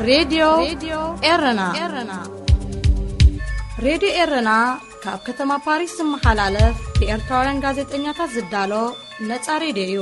ሬድዮ ኤረና። ሬድዮ ኤረና ካብ ከተማ ፓሪስ ዝመሓላለፍ ብኤርትራውያን ጋዜጠኛታት ዝዳሎ ነጻ ሬድዮ እዩ።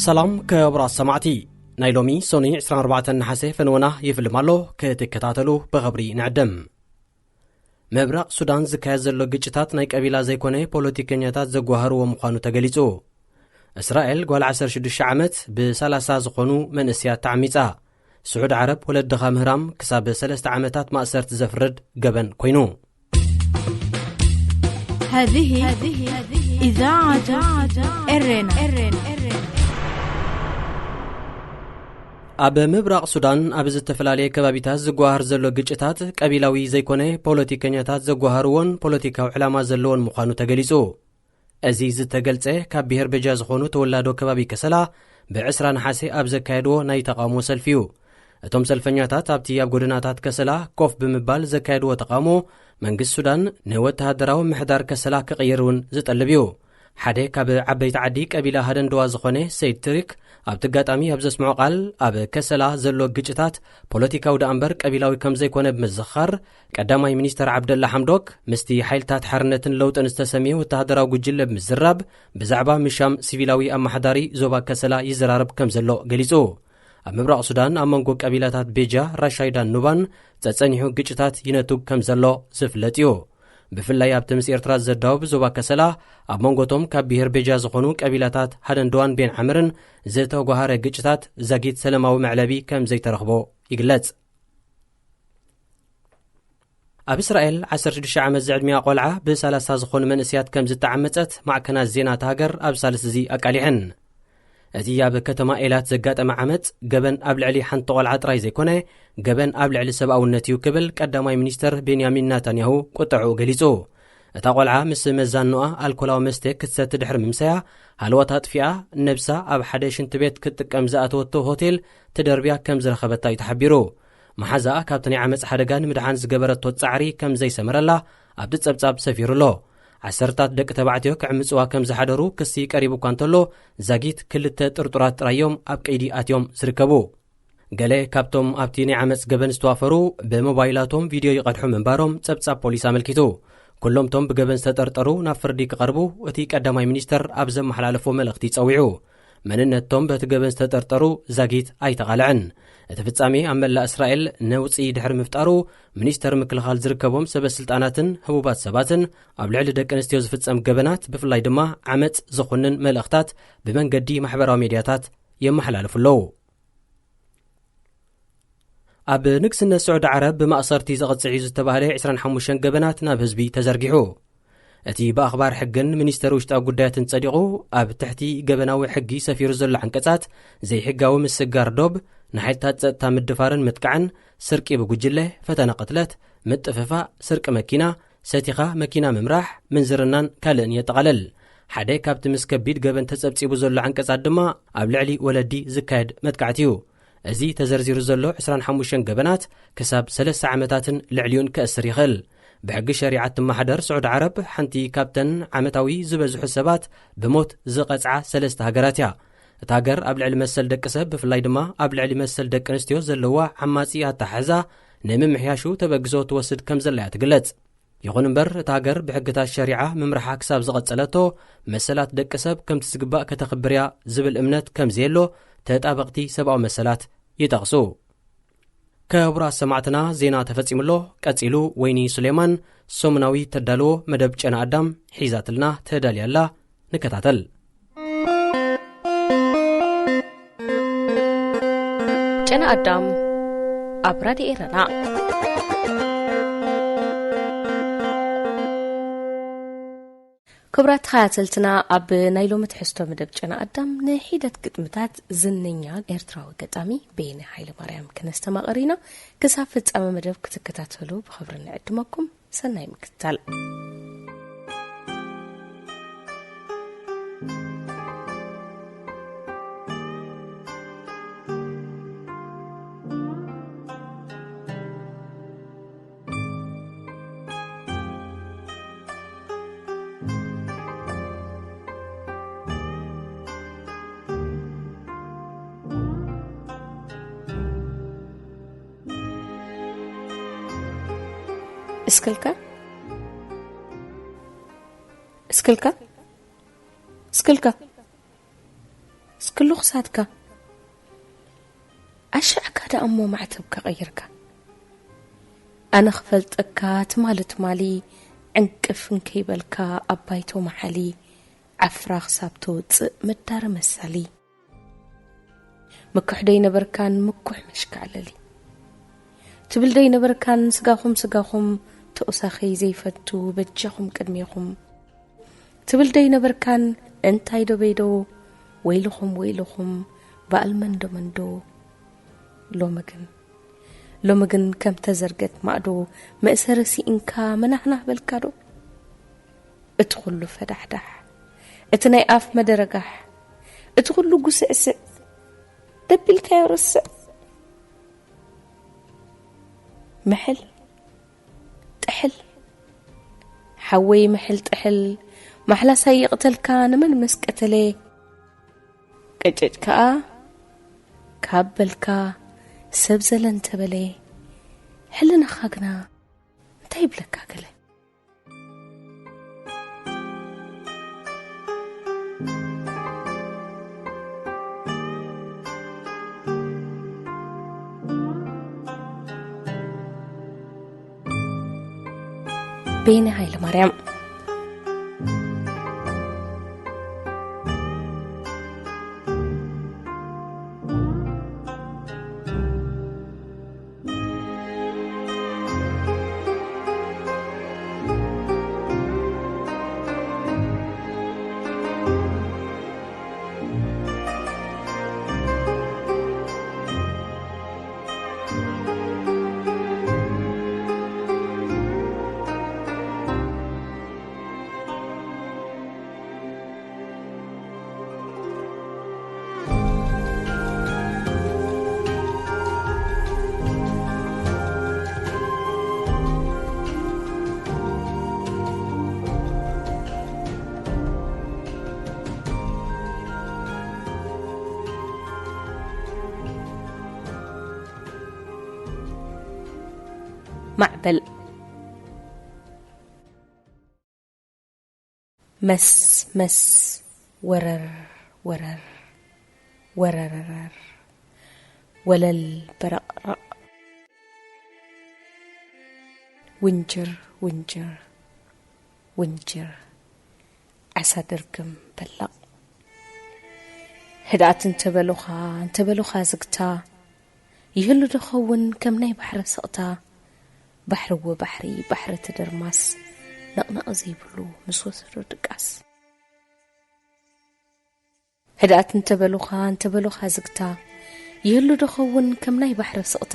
ሰላም ክቡራት ሰማዕቲ፣ ናይ ሎሚ ሶኒ ዕስራን ኣርባዕተን ነሓሰ ፈነወና ይፍልም ኣሎ። ክትከታተሉ ብኽብሪ ንዕድም። ምብራቕ ሱዳን ዝካየድ ዘሎ ግጭታት ናይ ቀቢላ ዘይኮነ ፖለቲከኛታት ዘጓህርዎ ምዃኑ ተገሊጹ። እስራኤል ጓል ዓሰርተ ሽዱሽተ ዓመት ብሰላሳ ዝኾኑ መንእሰያት ተዓሚጻ። ስዑድ ዓረብ ወለድኻ ምህራም ክሳብ ሰለስተ ዓመታት ማእሰርቲ ዘፍርድ ገበን ኮይኑ። هذه إذاعة إرنا. ኣብ ምብራቕ ሱዳን ኣብ ዝተፈላለየ ከባቢታት ዝጓሃር ዘሎ ግጭታት ቀቢላዊ ዘይኮነ ፖለቲከኛታት ዘጓሃርዎን ፖለቲካዊ ዕላማ ዘለዎን ምዃኑ ተገሊጹ። እዚ ዝተገልጸ ካብ ብሄር በጃ ዝኾኑ ተወላዶ ከባቢ ከሰላ ብዕስራ ነሓሰ ኣብ ዘካየድዎ ናይ ተቓውሞ ሰልፊ እዩ። እቶም ሰልፈኛታት ኣብቲ ኣብ ጎደናታት ከሰላ ኮፍ ብምባል ዘካየድዎ ተቓውሞ መንግስቲ ሱዳን ንወተሃደራዊ ምሕዳር ከሰላ ክቕይር እውን ዝጠልብ እዩ። ሓደ ካብ ዓበይቲ ዓዲ ቀቢላ ሃደንደዋ ዝኾነ ሰይድ ትሪክ ኣብቲ ኣጋጣሚ ኣብ ዘስምዖ ቃል፣ ኣብ ከሰላ ዘሎ ግጭታት ፖለቲካዊ ደኣ እምበር ቀቢላዊ ከም ዘይኮነ ብምዝኽኻር፣ ቀዳማይ ሚኒስተር ዓብደላ ሓምዶክ ምስቲ ሓይልታት ሓርነትን ለውጥን ዝተሰምየ ወተሃደራዊ ጉጅለ ብምዝራብ ብዛዕባ ምሻም ሲቪላዊ ኣመሓዳሪ ዞባ ከሰላ ይዘራረብ ከም ዘሎ ገሊጹ። ኣብ ምብራቕ ሱዳን ኣብ መንጎ ቀቢላታት ቤጃ፣ ራሻይዳን ኑባን ጸጸኒሑ ግጭታት ይነቱግ ከም ዘሎ ዝፍለጥ እዩ። ብፍላይ ኣብቲ ምስ ኤርትራ ዘዳውብ ዞባ ከሰላ ኣብ መንጎቶም ካብ ብሄር ቤጃ ዝኾኑ ቀቢላታት ሃደንደዋን ቤን ዓምርን ዝተጓሃረ ግጭታት ዛጊት ሰለማዊ መዕለቢ ከም ዘይተረኽቦ ይግለጽ። ኣብ እስራኤል ዓሰርተ ሽዱሽተ ዓመት ዝዕድሚኣ ቆልዓ ብሰላሳ ዝኾኑ መንእሰያት ከም ዝተዓመጸት ማዕከናት ዜና እታ ሃገር ኣብ ሳልስቲ እዚ ኣቃሊሐን። እቲ ኣብ ከተማ ኤላት ዘጋጠመ ዓመጽ ገበን ኣብ ልዕሊ ሓንቲ ቆልዓ ጥራይ ዘይኮነ፣ ገበን ኣብ ልዕሊ ሰብኣውነት እዩ ክብል ቀዳማይ ሚኒስተር ቤንያሚን ናታንያሁ ቁጥዕኡ ገሊጹ። እታ ቆልዓ ምስ መዛኖኣ ኣልኮላዊ መስተ ክትሰቲ ድሕሪ ምምሳያ፣ ሃለዋት ኣጥፊኣ ነብሳ ኣብ ሓደ ሽንቲ ቤት ክትጥቀም ዝኣተወቶ ሆቴል ትደርብያ ከም ዝረኸበታ እዩ ተሓቢሩ። መሓዛኣ ካብቲ ናይ ዓመጽ ሓደጋ ንምድሓን ዝገበረቶ ጻዕሪ ከም ዘይሰመረላ ኣብቲ ጸብጻብ ሰፊሩ ኣሎ። ዓሰርታት ደቂ ተባዕትዮ ክዕምጽዋ ከም ዝሓደሩ ክሲ ቀሪቡ እኳ እንተሎ፣ ዛጊት ክልተ ጥርጡራት ጥራይ እዮም ኣብ ቀይዲ ኣትዮም ዝርከቡ። ገለ ካብቶም ኣብቲ ናይ ዓመጽ ገበን ዝተዋፈሩ ብሞባይላቶም ቪድዮ ይቐድሑ ምንባሮም ጸብጻብ ፖሊስ ኣመልኪቱ። ኩሎም እቶም ብገበን ዝተጠርጠሩ ናብ ፍርዲ ክቐርቡ እቲ ቀዳማይ ሚኒስተር ኣብ ዘመሓላለፎ መልእኽቲ ጸዊዑ። መንነቶም በቲ ገበን ዝተጠርጠሩ ዛጊት ኣይተቓልዐን። እቲ ፍጻሜ ኣብ መላእ እስራኤል ነውጺ ድሕሪ ምፍጣሩ፣ ሚኒስተር ምክልኻል ዝርከቦም ሰበ ስልጣናትን ህቡባት ሰባትን ኣብ ልዕሊ ደቂ ኣንስትዮ ዝፍጸም ገበናት፣ ብፍላይ ድማ ዓመጽ ዝኹንን መልእኽታት ብመንገዲ ማሕበራዊ ሜድያታት የመሓላልፉ ኣለዉ። ኣብ ንግስነት ስዑዲ ዓረብ ብማእሰርቲ ዝቕጽዕ እዩ ዝተባህለ ዕስራን ሓሙሽተን ገበናት ናብ ህዝቢ ተዘርጊሑ። እቲ ብኣኽባር ሕግን ሚኒስተር ውሽጣዊ ጉዳያትን ጸዲቑ ኣብ ትሕቲ ገበናዊ ሕጊ ሰፊሩ ዘሎ ዓንቀጻት፣ ዘይሕጋዊ ምስጋር ዶብ፣ ንሓይልታት ጸጥታ ምድፋርን ምጥቃዕን፣ ስርቂ ብጉጅለ፣ ፈተነ ቅትለት፣ ምጥፍፋእ፣ ስርቂ መኪና፣ ሰቲኻ መኪና ምምራሕ፣ ምንዝርናን ካልእን የጠቓልል። ሓደ ካብቲ ምስ ከቢድ ገበን ተጸብጺቡ ዘሎ ዓንቀጻት ድማ ኣብ ልዕሊ ወለዲ ዝካየድ መጥቃዕቲ እዩ። እዚ ተዘርዚሩ ዘሎ ዕስራን ሓሙሽተን ገበናት ክሳብ ሰለስተ ዓመታትን ልዕሊኡን ከእስር ይኽእል። ብሕጊ ሸሪዓ እትመሓደር ስዑዲ ዓረብ ሓንቲ ካብተን ዓመታዊ ዝበዝሑ ሰባት ብሞት ዝቐጽዓ ሰለስተ ሃገራት እያ። እታ ሃገር ኣብ ልዕሊ መሰል ደቂ ሰብ፣ ብፍላይ ድማ ኣብ ልዕሊ መሰል ደቂ ኣንስትዮ ዘለዋ ዓማጺ ኣተሓሕዛ ንምምሕያሹ ተበግሶ ትወስድ ከም ዘላ እያ ትግለጽ። ይኹን እምበር፣ እታ ሃገር ብሕግታት ሸሪዓ ምምርሓ ክሳብ ዝቐጸለቶ፣ መሰላት ደቂ ሰብ ከምቲ ዝግባእ ከተኽብር እያ ዝብል እምነት ከም ዘየሎ ተጣበቕቲ ሰብኣዊ መሰላት ይጠቕሱ። ክቡራት ሰማዕትና፣ ዜና ተፈጺሙ ኣሎ። ቀጺሉ ወይኒ ሱሌማን ሰሙናዊ ተዳልዎ መደብ ጨና ኣዳም ሒዛትልና ተዳልያ ኣላ። ንከታተል። ጨና ኣዳም ኣብ ራድዮ ኤረና። ክቡራት ተኸታተልትና፣ ኣብ ናይ ሎሚ ትሕዝቶ መደብ ጨና ኣዳም ንሒደት ግጥምታት ዝነኛ ኤርትራዊ ገጣሚ በየነ ሃይለማርያም ክነስተማቕር ኢና። ክሳብ ፍጻመ መደብ ክትከታተሉ ብኽብሪ ንዕድመኩም። ሰናይ ምክትታል። እስክልካ እስክልካ እስክልካ እስክሉ ክሳድካ ኣሻዕካ ደኣ እሞ ማዕተብካ ቀይርካ። ኣነ ክፈልጠካ ትማሊ ትማሊ ዕንቅፍ እንከይበልካ ኣብ ባይቶ መሓሊ ዓፍራ ክሳብ ተውጽእ መዳረ መሳሊ። ምኩሕ ደይነበርካን ምኩሕ መሽካዕለሊ ትብል ደይነበርካን ስጋኹም ስጋኹም ተውሳኸይ ዘይፈቱ በጃኹም ቅድሜኹም ትብል ደይነበርካን እንታይ ዶ በይዶ ወይልኹም ወይልኹም በኣል መንዶ መንዶ። ሎሚ ግን ሎሚ ግን ከም ተዘርገት ማእዶ መእሰሪ ስኢንካ መናህናህ በልካ ዶ? እቲ ኩሉ ፈዳሕዳሕ እቲ ናይ ኣፍ መደረጋሕ እቲ ኩሉ ጉስዕስዕ ደቢልካዮ ርስዕ ምሕል ጥሕል ሓወይ ምሕል ጥሕል ማሕላስ ኣይቕተልካ ንመን ምስ ቀተለ ቀጨጭ ከኣ ካብ በልካ ሰብ ዘለ እንተበለ ሕልናኻ ግና እንታይ ይብለካ ገለ። ቤኒ ሃይለማርያም። ማዕበል መስ መስ ወረር ወረር ወረረረር ወለል በረቕረቕ ውንጅር ውንጅር ውንጅር ዓሳ ድርግም በላቕ ህድኣት እንተበሉኻ እንተበሉኻ ዝግታ ይህሉ ዶ ኸውን ከም ናይ ባሕሪ ስቕታ? ባሕሪ እወ ባሕሪ፣ ባሕሪ እቲ ደርማስ፣ ነቕነቕ ዘይብሉ ምስ ወሰዶ ድቃስ። ህድኣት እንተበሉኻ፣ እንተበሉኻ ዝግታ፣ ይህሉ ዶ ኸውን ከም ናይ ባሕሪ ስቕታ?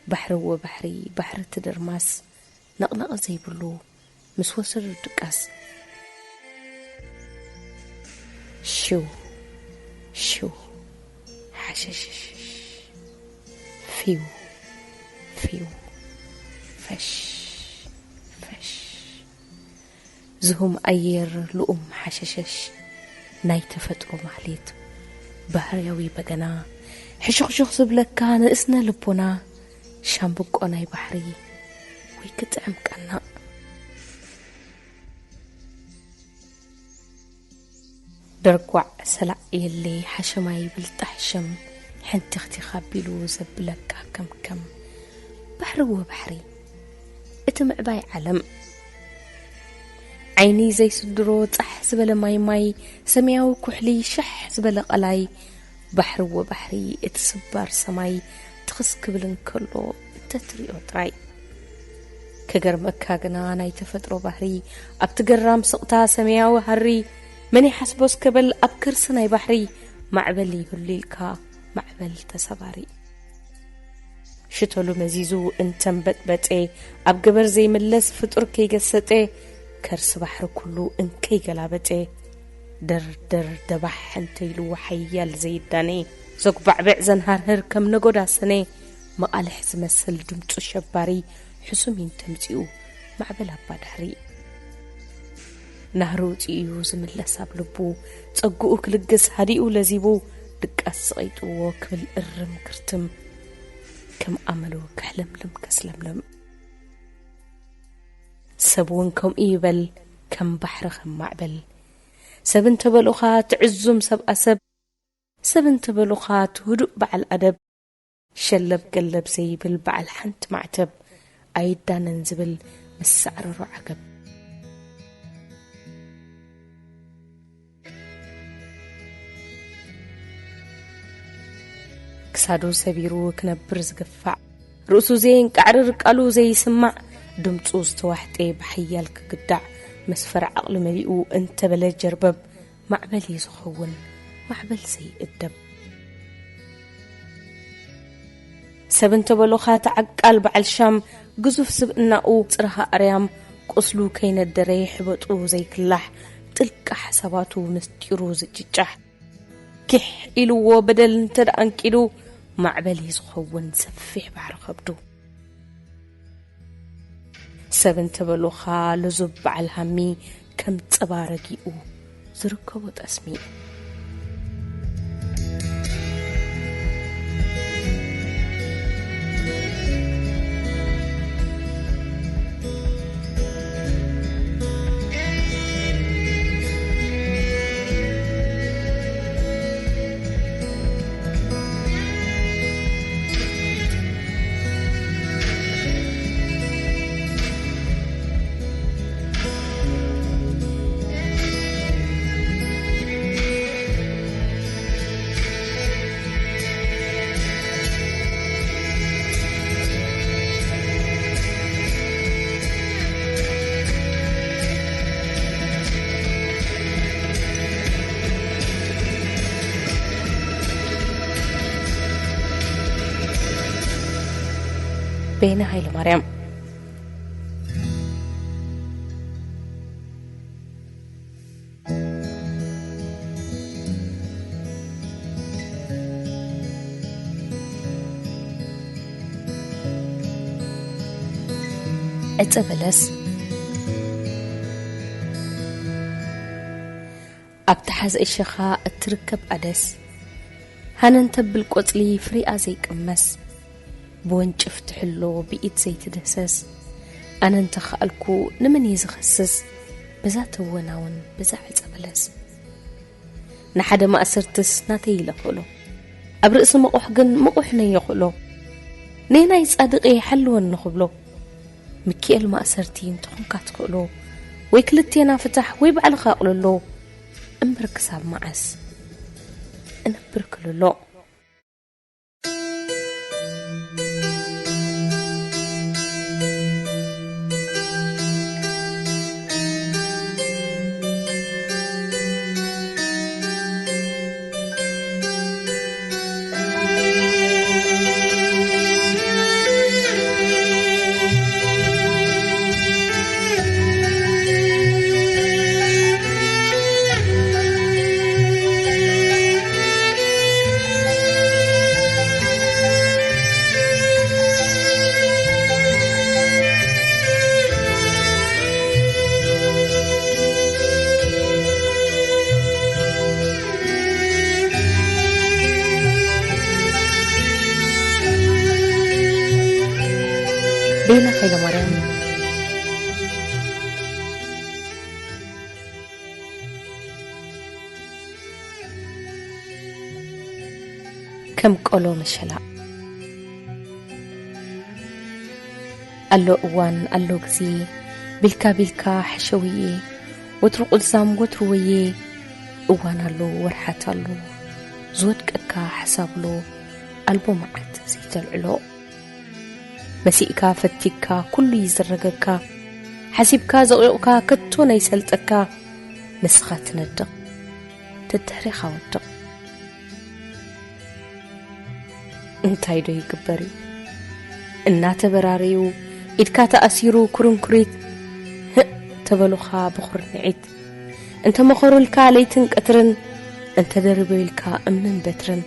ባሕሪ እወ ባሕሪ፣ ባሕሪ እቲ ደርማስ፣ ነቕነቕ ዘይብሉ፣ ምስ ወሰዱ ድቃስ። ሽው፣ ሽው፣ ሓሸሽሽሽ፣ ፊው፣ ፊው፣ ፈሽ፣ ፈሽ። ዝሁም ኣየር ልኡም ሓሸሸሽ፣ ናይ ተፈጥሮ ማህሌት፣ ባህርያዊ በገና፣ ሕሹኽሹኽ ዝብለካ ንእስነ ልቦና፣ ሻምብቆ ናይ ባሕሪ፣ ወይ ክጥዕም ቀናእ። ደርጓዕ ሰላዕ የለይ ሓሸማይ ብልጣሕ ሸም፣ ሕንትኽቲኽ ኣቢሉ ዘብለካ ከምከም። ባሕሪ እወ ባሕሪ፣ እቲ ምዕባይ ዓለም። ዓይኒ ዘይስድሮ ጻሕ ዝበለ ማይ ማይ፣ ሰማያዊ ኩሕሊ ሸሕ ዝበለ ቀላይ። ባሕሪ እወ ባሕሪ፣ እቲ ስባር ሰማይ ትኽስ ክብል እንከሎ እንተትሪኦ ጥራይ። ክገርመካ ግና ናይ ተፈጥሮ ባህሪ፣ ኣብቲ ገራም ስቕታ ሰማያዊ ሃሪ፣ መን ይሓስቦ እስከ በል ኣብ ከርሲ ናይ ባሕሪ፣ ማዕበል ይህሉ ኢልካ ማዕበል ተሰባሪ። ሽተሉ መዚዙ እንተንበጥበጠ፣ ኣብ ገበር ዘይምለስ ፍጡር ከይገሰጠ፣ ከርሲ ባሕሪ ኩሉ እንከይገላበጠ፣ ደርደር ደባሕ እንተኢልዎ ሓያል ዘይዳነ፣ ዘጉባዕብዕ ዘንሃርህር ከም ነጎዳ ሰነ፣ መቓልሕ ዝመስል ድምጹ ሸባሪ፣ ሕሱም እዩ እንተምጺኡ ማዕበል ኣባዳህሪ። ናህሪ ውጺኡ እዩ ዝምለስ ኣብ ልቡ፣ ጸግኡ ክልግስ ሃዲኡ ለዚቡ፣ ድቃስ ስቕ ይጥዎ ክብል እርም ክርትም፣ ከም ኣመሉ ከሕለምልም ከስለምልም። ሰብ እውን ከምኡ ይበል፣ ከም ባሕሪ ከም ማዕበል። ሰብ እንተበሉኻ ትዕዙም ሰብኣ ሰብ፣ ሰብ እንተበሉኻ ትህዱእ በዓል ኣደብ። ሸለብ ገለብ ዘይብል በዓል ሓንቲ ማዕተብ፣ ኣይዳነን ዝብል ምስ ሳዕረሮ ዓገብ። ክሳዱ ሰቢሩ ክነብር ዝግፋዕ፣ ርእሱ ዘየንቃዕርር ቃሉ ዘይስማዕ፣ ድምፁ ዝተዋሕጠ ብሓያል ክግዳዕ፣ መስፈር ዓቕሊ መሊኡ እንተበለ ጀርበብ፣ ማዕበል እዩ ዝኸውን ማዕበል ዘይእደብ። ሰብ እንተበሎኻ ተዓቃል በዓል ሻም፣ ግዙፍ ስብእናኡ ጽርሃ ኣርያም፣ ቁስሉ ከይነደረ ሕበጡ ዘይክላሕ፣ ጥልቂ ሓሳባቱ ምስጢሩ ዝጭጫሕ፣ ኪሕ ኢልዎ በደል እንተ ደኣ ኣንቂዱ፣ ማዕበል እዩ ዝኸውን ሰፊሕ ባሕሪ ከብዱ። ሰብ እንተበሉኻ ልዙብ በዓል ሃሚ፣ ከም ጸባ ረጊኡ ዝርከቦ ጠስሚ። በየነ ሃይለማርያም። ዕጸ በለስ። ኣብ ተሓዘ እሸኻ እትርከብ ኣደስ፣ ሃነን ተብል ቆጽሊ ፍሪኣ ዘይቅመስ፣ ብወንጭፍ ትሕሎ ብኢድ ዘይትድህሰስ፣ ኣነ እንተኸኣልኩ ንመን እየ ዝኸስስ፣ በዛ ተወናውን በዛ ዕጸ በለስ። ንሓደ ማእሰርትስ ናተይ ኢለ ክእሎ፣ ኣብ ርእሲ ምቑሕ ግን ምቑሕ ነየ ክእሎ፣ ነየናይ ጻድቕ እየ ሓልወኒ ክብሎ፣ ሚኪኤል ማእሰርቲ እንተኾንካ ትኽእሎ፣ ወይ ክልቴና ፍታሕ ወይ ባዕልኻ ኣቕልሎ፣ እምበር ክሳብ መዓስ እነብር ክልሎ? ቤና ሃይለማርያም። ከም ቆሎ መሸላ። ኣሎ እዋን፣ ኣሎ ግዜ፣ ቢልካ ቢልካ ሕሸውዬ፣ ወትሩ ቁልዛም፣ ወትሩ ወዬ። እዋን ኣሎ፣ ወርሓት ኣሎ፣ ዝወድቀካ ሓሳብ ኣሎ፣ ኣልቦ መዓት ዘይተልዕሎ። መሲእካ ፈቲካ ኩሉ ይዝረገካ፣ ሓሲብካ ዘቑቕካ ከቶ ናይ ሰልጠካ። ንስኻ ትነድቕ፣ ተድሕሬኻ ወድቕ። እንታይ ዶ ይግበር እዩ? እናተበራረዩ፣ ኢድካ ተኣሲሩ ኩርንኩሪት፣ ህእ ተበሉኻ ብኹርንዒት። እንተ መኸሩልካ ለይትን ቀትርን፣ እንተ ደርበዩልካ እምንን በትርን፣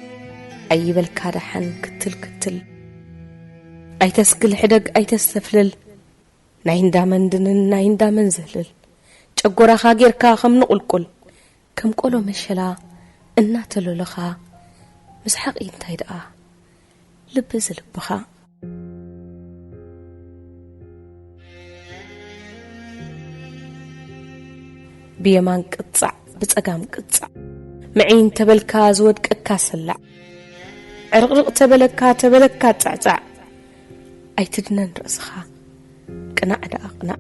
ኣይበልካ ደሓን ክትል ክትል። ኣይተስግል ሕደግ ኣይተስተፍልል፣ ናይ እንዳመን ድንን ናይ እንዳመን ዘህልል። ጨጎራኻ ጌርካ ከም ንቑልቁል፣ ከም ቆሎ መሸላ እናተሎለኻ፣ ምስሓቕ እንታይ ደኣ ልቢ ዝልብኻ። ብየማን ቅጻዕ፣ ብጸጋም ቅጻዕ። ምዒ እንተበልካ ዝወድቀካ ሰላዕ። ዕርቕርቕ ተበለካ፣ ተበለካ ጻዕጻዕ። ኣይትድነን ርእስኻ፣ ቅናዕ ደኣ ቅናዕ።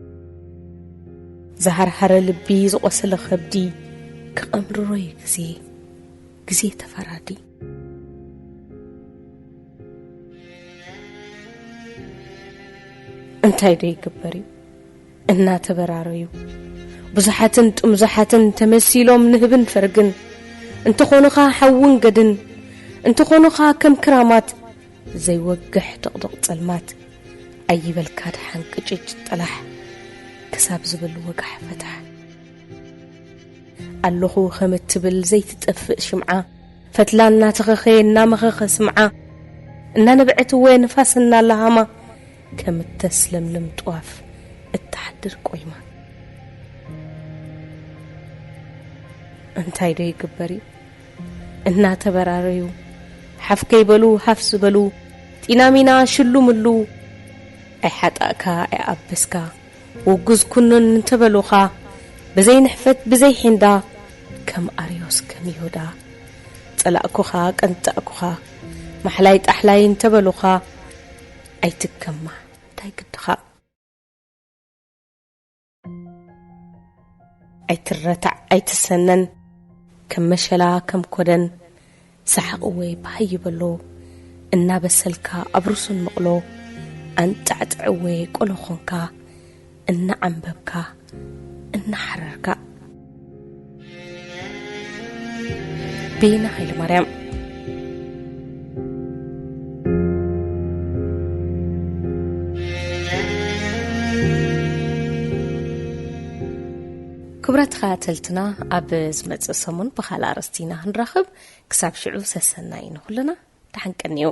ዝሃርሃረ ልቢ፣ ዝቖሰለ ከብዲ፣ ክቐምርሮ እዩ ግዜ፣ ግዜ ተፈራዲ። እንታይ ዶ ይግበር እዩ? እናተበራረዩ፣ ብዙሓትን ጥምዙሓትን ተመሲሎም ንህብን ፈርግን፣ እንተኾኑኻ ሓውን ገድን፣ እንተኾኑኻ ከም ክራማት ዘይወግሕ ጥቕጥቕ ጸልማት፣ ኣይበልካ ደሓን ቅጭጭ ጠላሕ፣ ክሳብ ዝብል ወጋሕ ፈታሕ። ኣለኹ ከም እትብል ዘይትጠፍእ ሽምዓ፣ ፈትላ እናተኸኸየ እናመኸኸ ስምዓ፣ እናነብዐት እወ ንፋስ እናላሃማ፣ ከም እተስለምልም ጥዋፍ እትሓድር ቆይማ። እንታይ ዶ ይግበር እዩ? እናተበራረዩ፣ ሓፍ ከይበሉ ሃፍ ዝበሉ፣ ጢናሚና ሽሉምሉ፣ ኣይሓጣእካ ኣይኣበስካ፣ ውጉዝ ኩኑን እንተበሉኻ፣ ብዘይ ንሕፈት ብዘይ ሒንዳ፣ ከም ኣርዮስ ከም ይሁዳ፣ ጸላእኩኻ ቀንጣእኩኻ፣ ማሕላይ ጣሕላይ እንተበሉኻ፣ ኣይትከማ እንታይ ግድኻ። ኣይትረታዕ ኣይትሰነን፣ ከም መሸላ ከም ኮደን፣ ሰሓቕ ወይ ባህ ይበሎ፣ እናበሰልካ ኣብ ርሱን መቕሎ፣ ኣንጣዕጥዕ ወይ ቆሎ ኾንካ፣ እናዓንበብካ፣ እናሓረርካ። ቤና ሃይለማርያም። ክቡራት ተኸታተልትና፣ ኣብ ዝመጽእ ሰሙን ብኻልእ ኣርእስቲ ኢና ክንራኸብ። ክሳብ ሽዑ ሰሰናይ ንኹልና፣ ደሓን ቀንዩ።